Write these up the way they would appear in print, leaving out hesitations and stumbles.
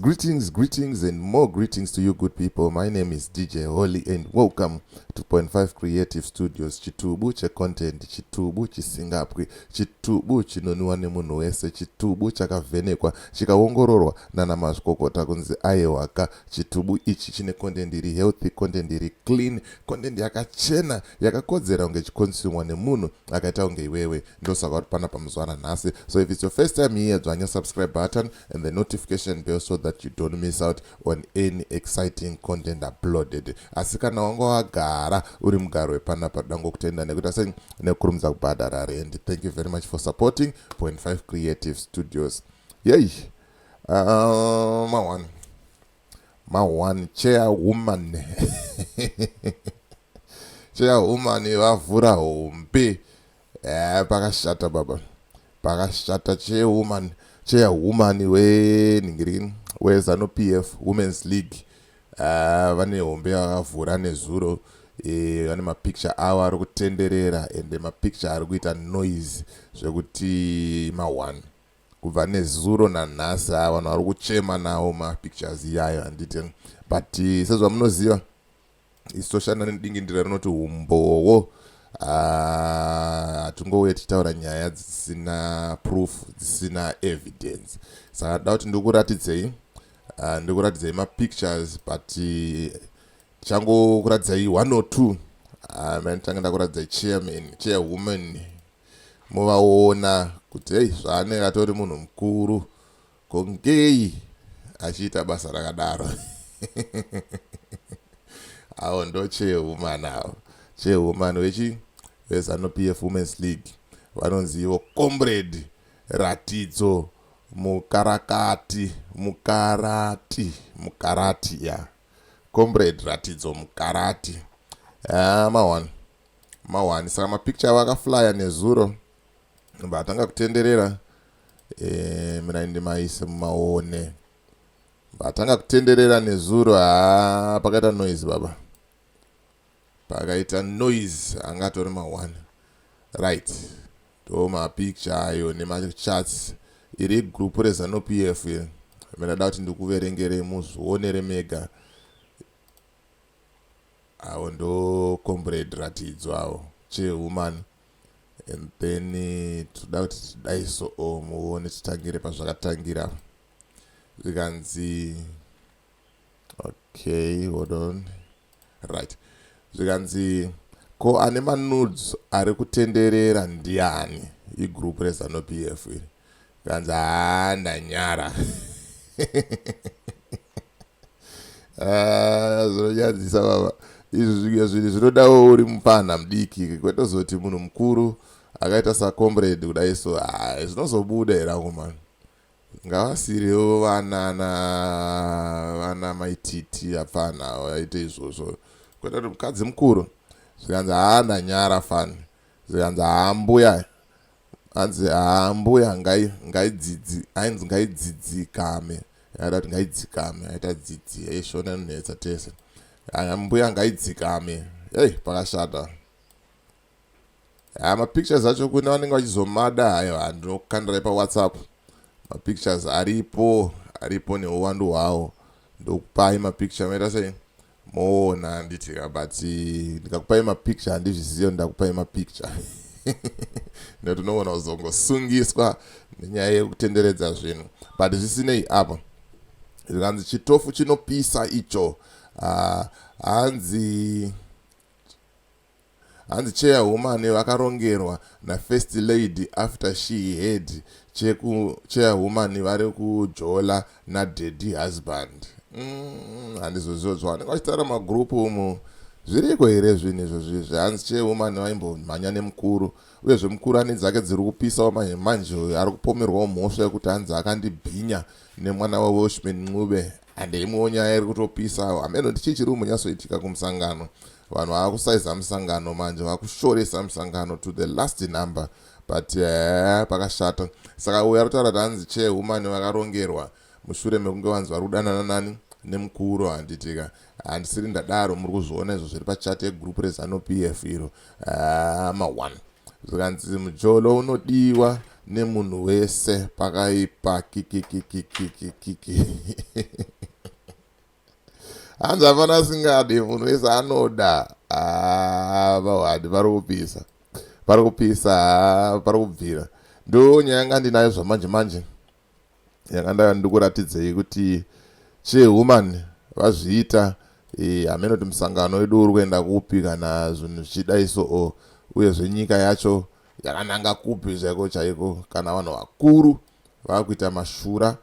Greetings, greetings, greetings, and more greetings to you, good people. My name is DJ Holly, and welcome to Point 5 Creative Studios. Chitubu checontent, chitubu chisingapwi, chitubu chinonwiwa nemunhu wese, chitubu chakavhenekwa chikaongororwa nana mazvikokota kunzi aiwaka. Chitubu ichi chine content iri healthy, content iri clean, content yakachena, yakakodzera kunge ichiconsumwa nemunhu akaita kunge iwewe. Ndosaka uri panapa muzuva ranhasi. So if it's your first time here, dzvanya subscribe button and the notification bell so that you don't miss out on any exciting content uploaded. Asi kana wanga wagara uri mugaro wepanapa, dangokutenda nekuti sei nekukurumidza kubhadhara rent. Thank you very much for supporting Point 5 Creative Studios. Yei, ma1 ma1 chairwoman, chairwoman vavhura hombe. Pakashata baba, pakashata. Chairwoman, chairwoman wenhingiri weZANU PF Women's League, vane hombe vakavhura nezuro. Vane mapicture avo ari kutenderera, ende mapicture ari kuita noise zvekuti ma1 kubva nezuro nanhasi. Vanhu vari kuchema nawo mapictures iyayo, handiti? But sezvamunoziva, isu toshanda nedingindira rinoti umbowo. Hatingouye tichitaura nyaya dzisina proof, dzisina evidence. Saka da kuti ndikuratidzei, ndikuratidzei mapictures, but tichangokuratidzai one or two. Manditanga ndakuratidzai chairman, chairwoman, muvaona kuti hei, zvaanenge atori munhu mukuru, kongei achiita basa rakadaro. Avo ndo chairwoman, avo chairwoman wechi weZANU PF Women's League, vanonzi ivo Comrade Ratidzo Mukarakati, Mukarati, Mukarati ya Comrade Ratidzo Mukarati. Ma1 ma1. Saka mapicture avo akaflya nezuro, vatanga kutenderera. Mina ndimaise mumaone. Vatanga kutenderera nezuro. Ha, pakaita noise baba, pakaita noise. Angatori ma1, right? Ndo mapicture ayo nemachats. Iri group reZANU PF. Mina da kuti ndikuverengere muzvionere mega. Avo ndo Comrade Ratidzo, avo chairwoman. And then toda kuti tidaiso muone, titangire pazvakatangira. Zvikanzi, okay, hold on, right, zvikanzi, "Ko ane manudes ari kutenderera ndiani?" Igroup reZANU PF iri. Zvikanzi, "Haa, ndanyara." Ah, zvinonyadzisa baba izvi. Zvimwe zvinhu zvinodawo uri mupfanha mudiki, kwetozoti munhu mukuru akaita sacomrade kudai. So ha, zvinozobuda here akomana? Ngavasirewo vanana vana maititi apfana vaite izvozvo, kwete kuti mukadzi mukuru. Zvikanzi, "Haa, ndanyara fani." Zvikanzi, "Haa, mbuya," hanzi, "Haa, mbuya ngaidzidzi, ainzi ngaidzidzikame." Yaida kuti ngaidzikame, aita dzidzi eishona inonetsa tese. Mbuya ngaidzikame. Ei, pakashata. Ha, mapictures acho kune vanenge vachizomada, haiwa, ndinokukandirai paWhatsApp. Mapictures aripo, aripo neuwandu hwawo. Ndokupai mapicture, maita sei, moona, handitika? But ndikakupai mapicture, handizvizive ndakupai mapicture, nekuti unoona kuzongosungiswa nenyaya yekutenderedza zvinhu. But zvisinei, apa zvikanzi, "Chitofu chinopisa icho." Hanzi chairwoman vakarongerwa nafirst lady after she had chairwoman vari kujola nadaddy husband. Handizvozivo zvavanenge vachitaura magrupu umu. Zviriko here zvinhu izvo zvizvi? Hanzi chairwoman vaimbomhanya nemukuru, uyezve mukuru ane dzake dziri kupisawo manje manje. Ari kupomerwawo mhosva yekuti hanzi akandibhinya nemwana waWelshman Ncube. Ande imwewo nyaya iri kutopisawo. Hameno ndichii chiri kumbonyatsoitika kumusangano. Vanhu vava kusaiza musangano manje, vakushoresa musangano to the last number. But pakashata. Saka uyo ari kutaura kuti hanzi chairwoman vakarongerwa mushure mekunge vanzi vari kudanana nani, nemukuru, handitika? Handisiri ndadaro, muri kuzviona izvo zviri pachat yegroup reZANU PF iro. Ma1. Zvikanzi, "Mujolo unodiwa." Nemunhu wese pakaipa kikikikikikiki. Hanzi hapana asingadi, munhu wese anoda. Ah, vahwadi vari kupisa, pari kupisa, pari kubvira. Ndo nyaya yanga ndinayo zvamanje manje, yanga ndava ndikuratidzei kuti chairwoman vazviita. Hameno kuti musangano wedu uri kuenda kupi kana zvinhu zvichidai so, uyezve nyika yacho yakananga kupi chaiko chaiko, kana vanhu vakuru vakuita mashura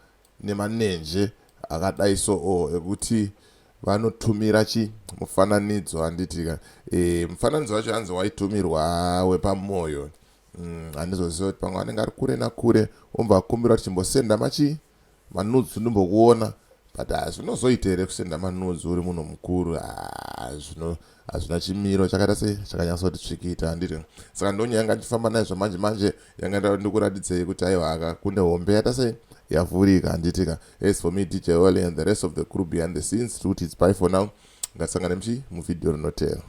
nemanenje akadai so, ekuti vanotumira chi mufananidzo, handitika? Mufananidzo wacho hanzi waitumirwa wepamwoyo. Handizoziva kuti pamwe anenge ari kure nakure, ombva akumbira kuti chimbosenda machi manudes ndimbokuona. But hazvinozoita here kusenda manudes uri munhu mukuru? Zvino hazvina chimiro chakaita sei chakanyatsa kuti tsvikita, handiti? Saka ndonyaya yanga ndichifamba nayo zvamanje manje, yanga ndikuratidzei kuti aiwa, aka kune hombe yaita sei, yavhurika, handitika? As for me, DJ Ole, and the rest of the crew behind the scenes, tikuti it's bye for now. Ngatisangane muchi muvhidhiyo rinotera.